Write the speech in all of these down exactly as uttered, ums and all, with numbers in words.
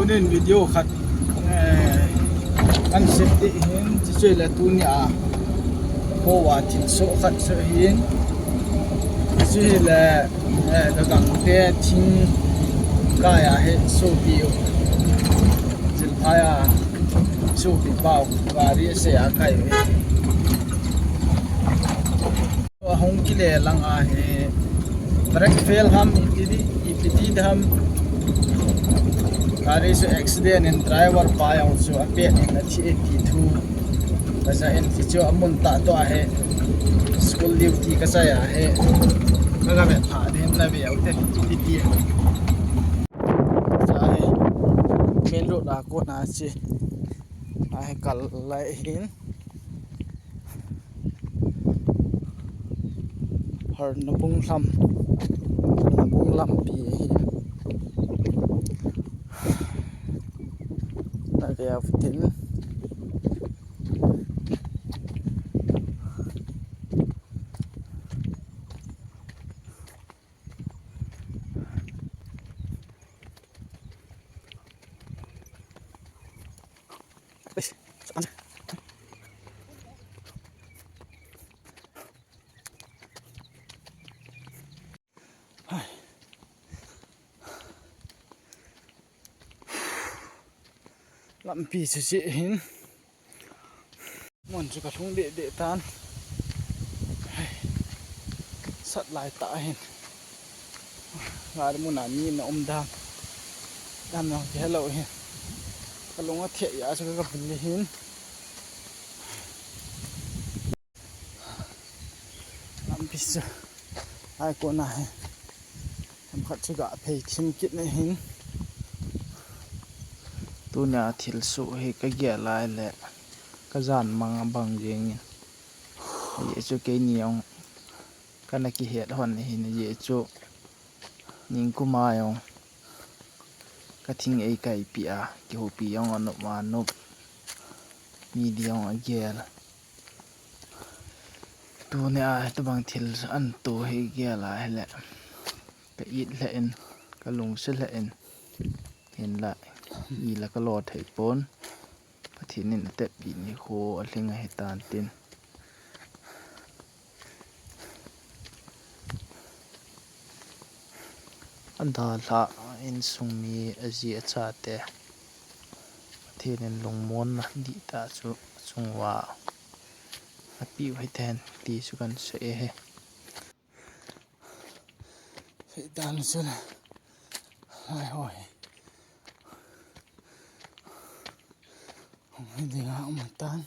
Nin video khat, eh, kan sep ding ahin, chuchu le tunia, kowa thilsoh khat chu ahin, chuchu le, eh, ka gangte thing kai a hi sopi u, Jilphai a sopi pau, gari se a kai u. Ahung kile lang ahi. Brake fail ham, ipi di, ipi di ham. Gari chu accident in driver pa jong chu apet in athi e ti thu. Kaja in ti chu amun tah to ahi. School duty kachai ahi. Kaga vet pha din na ve u te ti ti. Ahi. Main road a kona chi. Ahi kal lai hin. Harnabung lam, Harnabung lampi hi na ve utin. Lampi chu chi hin. Mun chu ka lhung deh deh tan. Sat lai tah hin. Gari mun a mi na um dan. Dan jong kihe lou hin. Ka lung a thei a chu ka bul le hin. Lampi chu. Ai ko na hin. Themkhat chu ga phei thim kit na hin. Tunia thilsoh hi ka gel lai le ka jan mang a bang jeng in. Ajeh chu keini jong kana kihet hon ahin, ajeh chu ningkum a jong ka thing ei kaipi a, kihoupi jong anop ma nop, mi di jong agel. Tunia hitobang thil an to hi gel a hile ka it lheh in, ka lungset lheh in, hinlah ila ka lo thei pon. Pathen in atepna nikho alhing ahitan tin. Adalhah insung mi aji achate Pathen in lungmonna dihtah chu achung uva apeh u hiten ti chu kan sei e. Seitan chun lai ho hi hung hi dinga um tan.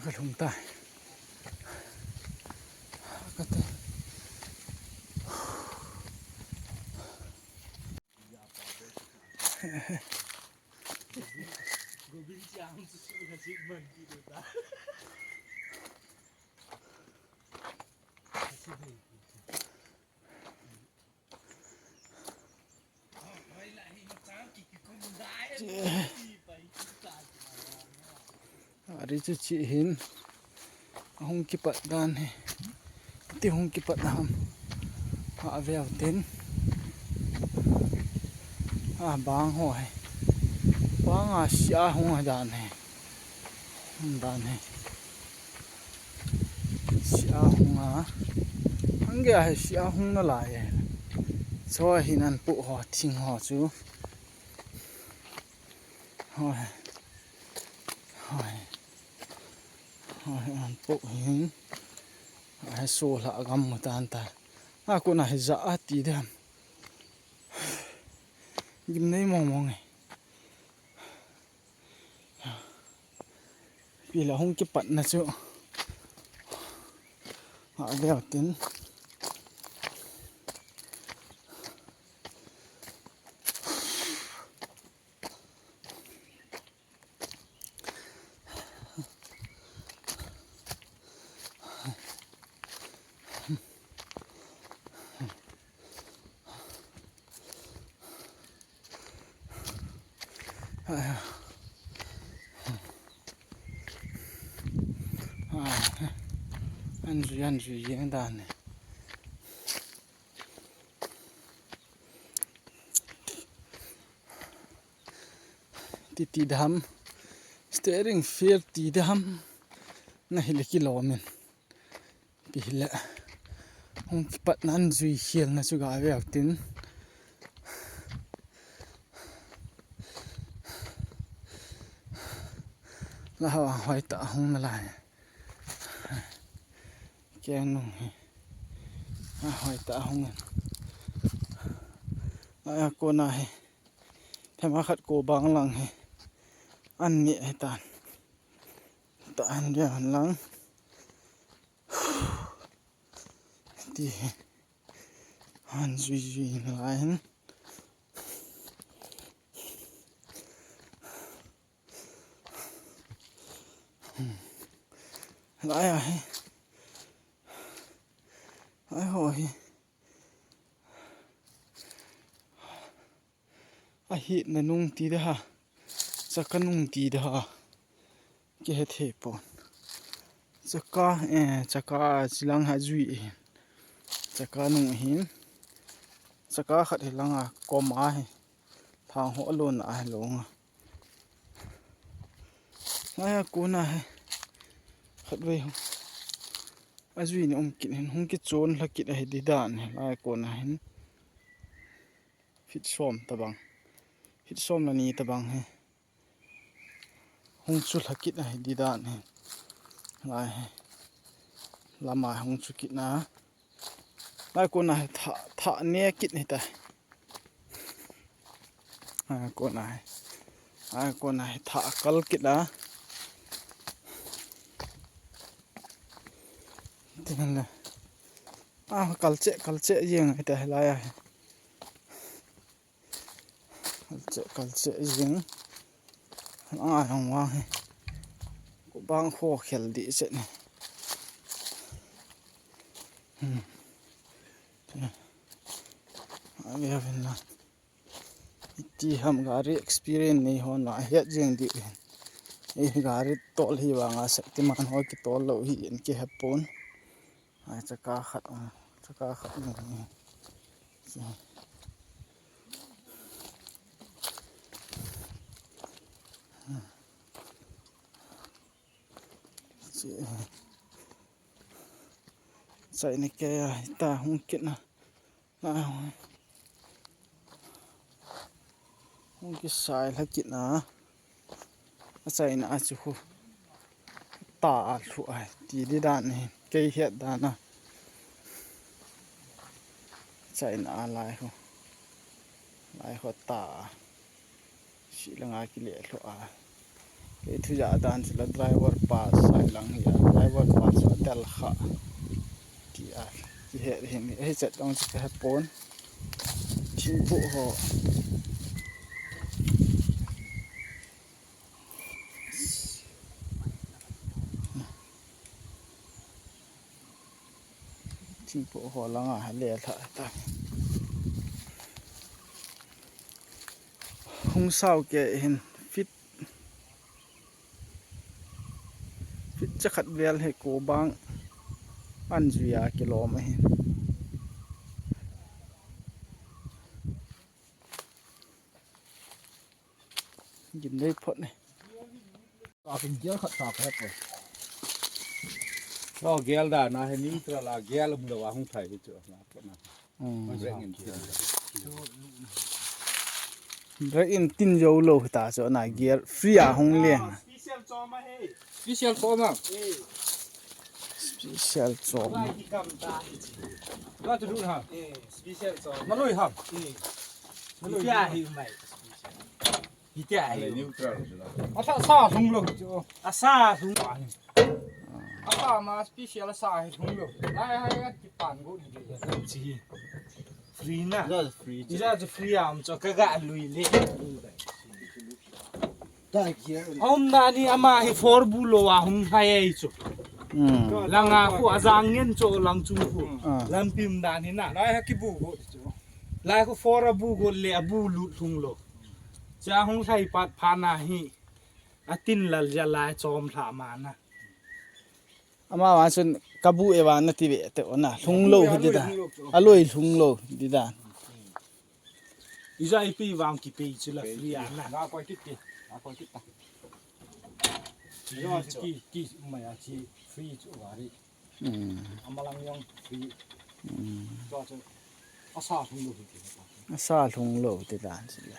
Ka lhung tai. Ka te. Govind Chang su su na sik man ki do ta. Ari chu chi hin ahung kipat dan hi. Ti hung kipat na ham. Ha veu tin. A bang ho hi. Bang a sia hung dan hi. Hung dan hi. Sia hung a. Hang ge a he sia hung na lai e. Cho hin an pu ho thing ho chu. Hoi. Hoi. Hoi an pu hin. A he so la gam mu tan ta. A ko na he za a ti dam. Gim nei mong mong e. Pi la hung kipatna chu. A veu tin. An zui, an zui jeng dan ne. Ti ti dam. Steering fail ti dam. Na hi le kilom in. Pi hi le. Hung kipat nan zui hial na chu ga veu tin. La hawa hoi ta hung na lai. Keng nung hi. A hoi ta hung. A ko na hi. Thema khat ko bang lang hi. An ni hi tan. Ta an dia an lang. Ti hi. Han zui zui na lai hin. Lai a hi. Lai ho hi. A hi na nung ti de ha. Chaka nung ti de ha. Kihe thei pon. Chaka, eh, chaka chilang ha zui hin. Chaka nung hin. Chaka khat hi langa kom a hi. Thang ho lon a hi longa. Aya kona hi. Khat vei ho. A zui ni um kit hin hung kichon lha kit a hi di dan hi. Lai kona hin. Feet som tabang. Feet som le ni tabang hi. Hung chu lha kit a hi di dan hi. Lai hi. Lama hung chu kit na. Lai kona hi tha, tha ne kit hi ta. Lai kona hi. Lai kona hi tha kal kit a. Ti le. A kal che, kal che jeng hi ta lai a hi. Kal che, kal che jing. Anga hong wang hi. Ko bang kho khel di che ni. Hmm. Ave vin na. Ti ham gari experience nei ho na het jing di. Ei gari tol hi vanga Shaktiman ho kitol lou hi in kihe pon. Ai, chaka khat, ah, chaka khat ni. Chai ni ke ya, ta hung kit na. Ah, hung kisai lha kit na. Achaina a chu khu ta a lhu ai ti di dan hi kei het dan a. Achaina a lai khu. Lai khu ta a. Si langa kile lhu a. Kei thu ja dan chu la driver pass ai lang hi a. Driver pass a tel kha. Ti a. Kihet hin hi chet dong chu kahe pon. Thingphu ho. Thingphu ho langa le lha ta. Hung sao ke hin feet. Feet chakhat vel hi ko bang an zui a kilom ahi. Gim dei phot ni. Ka kin dia khat ka ka poi. Lo gel da na he neutral a gel um lo a hung thai hi chu. Na, na. Hmm. Break in tin. Break in tin jou lou hi ta chu na gel free a hung leng. Special chom a he. Special chom a. Special chom. Lai ki kam ta hi chi. Lo chu lut ha. Eh, special chom. Na lui ha. Eh. Na lui. Tia hi mai. Hitia hi. Neutral. Asa sa lhung lou chu. Asa lhung. Asa ma special asa hi lhung lou. Lai hai a kipan go ni le. Chi. Free na. That's free. Ija chu free am chu ka ga lui le. Om na ni ama hi four bu lou a hung hai ai chu. Hmm. Langa khu ajang ngen chu lang chung khu. Hmm. Lampi um na ni na. Lai ha kibu go chu. Lai khu four a bu go le a bu lut lhung lou. Cha hung lhai pat pha na hi. A tin lal ja lai chom lha ma na. Ama wa chun kabu e wa na ti ve te ona lhung lou hi di da. A loi lhung lou di da. Ija ipi vang ki pe chu la free a na. Na koi kit ti. Na koi kit ta. Ija ki ki mai a chi free chu wa ri. Hmm. Amalang jong free. Hmm. Chu chu. Asa lhung lou hi ti ta. Asa lhung lou ti dan si le.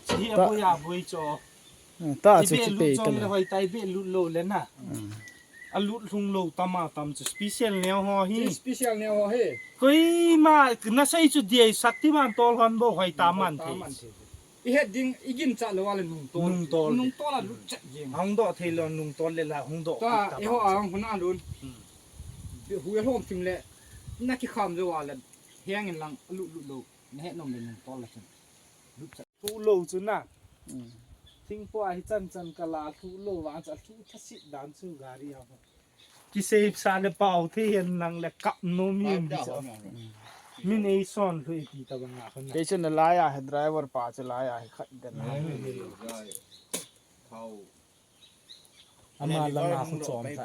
Hi a boi a boi chu. Hmm, ta chu ibe chi lut pe ta chom le. Le hoi tai be lut lou le na. Hmm. A lut lhung lou tam a tam chu special neo ho hi. Special neo ho hi. Koima na sei chu dia Shaktiman tol hon bo hoi ta man thei. I het ding, i gin cha lou a le nung tol. Nung tol. Nung tol a lut chat jing. Hung doh thei lou nung tol le la hung doh. Ta, i ho a hung na lun. Hmm. Hu a hlom thim le. Na ki kham lou a le. Hiang in lang lut lut lou. Na het nom le nung tol la chan. Lut chat. Thu lou chu na. Hmm. Thing po a hi chan chan ka la thu lou vang cha thu tha sit dan chu gari a. Kisei sa le pau thei hen lang le kap nom in. Min ei son lhung ti ta bang a khon. Kei chun lai a he driver pa chu lai a he khat den. Ama langa khu chom ta.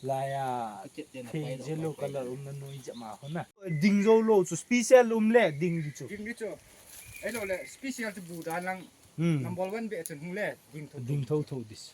Lai a thei yellow color um na noi ja ma khon na. Ding jou lou chu special um le ding di chu. Ding di chu. Ei lou le special chu bu dan lang. Hmm. Number one be chun hung le ding tho. Ding tho tho dis.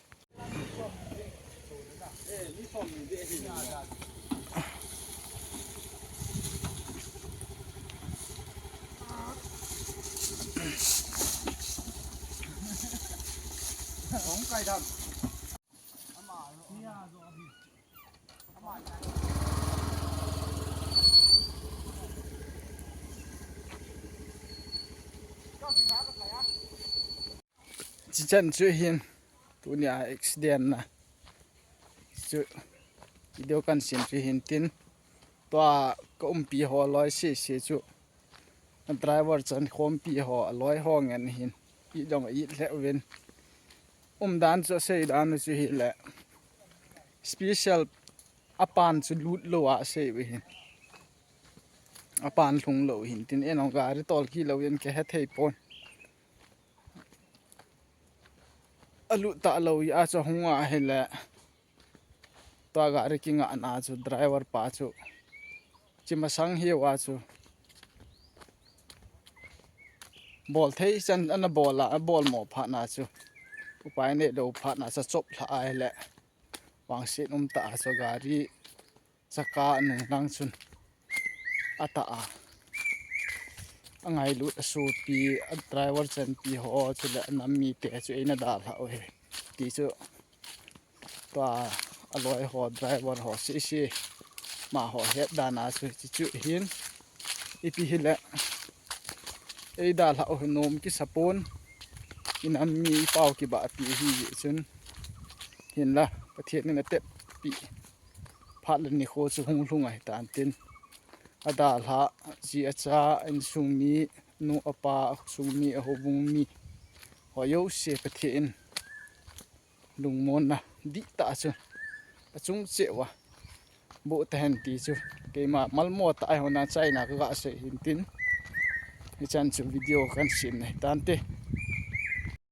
Chichan chu hin tunia accident na chu video kan sin chu hin tin tua ka umpi ho loi sese chu driver chan khompi ho loi ho ngen hin i dong i le uvin umdan chu sei dan chu hi le special apan chu lut lou a sei u hin apan lhung lou hin tin en ong gari tol ki lou in ke he thei pon. A lut ta lou a chu hung a hi le. Tua gari kinga na chu driver pa chu. Chi masang hi wa chu. Bol thei chan ana bol a, a bol mo pha na chu. Upai nei lou pha na cha chop lha a hi le. Vangset um ta a chu gari. Chaka nung lang chun ata a, a ngailut a sopi, a driver chanpi ho chule a nam mite chu eina dalha u hi ti chu tua a loi ho driver ho sese ma ho het dan a chu chi chu hin ipi hile ei dalha u hi nom kisa pon i nam mi i pau kibahpi hi chun hinla Pathen in a teppi phat le nikho chu hung lhung ahi tan tin, a dalha, chi a cha, insung mi, nu a pa, a khosung mi, a houbung mi ho jouse Pathen in lungmonna dihtah chu a chung cheh uva boh tahen ti chu keima malmo tah a hona chaina ka ga sei hin tin, hichan chu video kan sem ahi tante.